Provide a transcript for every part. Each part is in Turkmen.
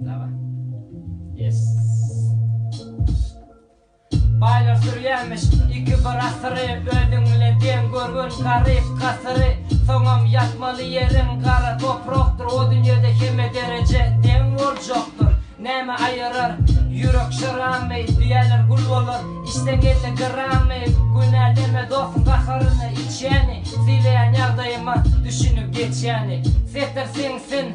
Dawa. Yes. Baýlar sürýärmiş iki bir asyry Özüň bilen deň görgün garyp gasyry Soňam ýatmaly ýeriň gara toprakdyr O dünýede hemme dereje deň boljakdyr Näme aýyrar ýürek şyramy Diýerler gül bolar içseň 50 gramy Günäleme dostuň gaharyny içýäni Sylaýan ýagdaýyma düşünip geçýäni Setir siňsin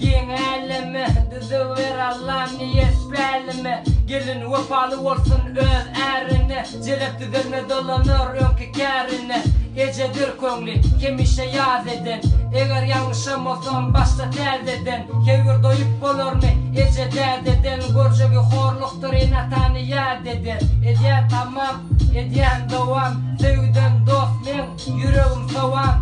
giň äleme Düzüw ber Allam niýet pälime Gelin wepaly bolsun öz ärine Jelep düzelmez dolanar öňki kärine Ejedir köňli hemişe ýaz eden Eger ýalňyşan bolsam başla täzeden Kewir doýup bolarmy eje dädeden Görjegi horlukdyr ene-atany ýat eden Edýän tamam edýän dowam Söýgüden dost meň Ýüregim sowan,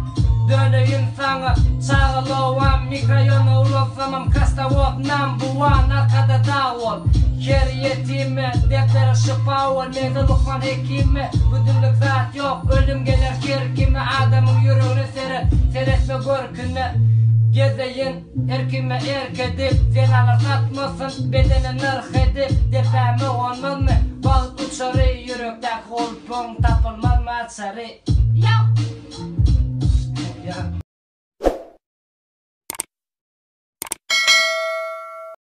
döneýin saňa, çagalowam, Mikroýonda ulalsamam krastawod nambuwan, Arkada dag bol, her ýetime, Dertlere şypa bol, meňze lukman hekime, Bu dünlik zat ýok, ölüm geler her kime, Adamyň ýüregine seret, seretme görküne, Gezeýin erkime erk edip, Zenanlar satmasyn bedene nyrh edip, Depäme gonmazmy bagt uçary, Ýürekdäki gulpuň tapylmazmy açary. Ýa.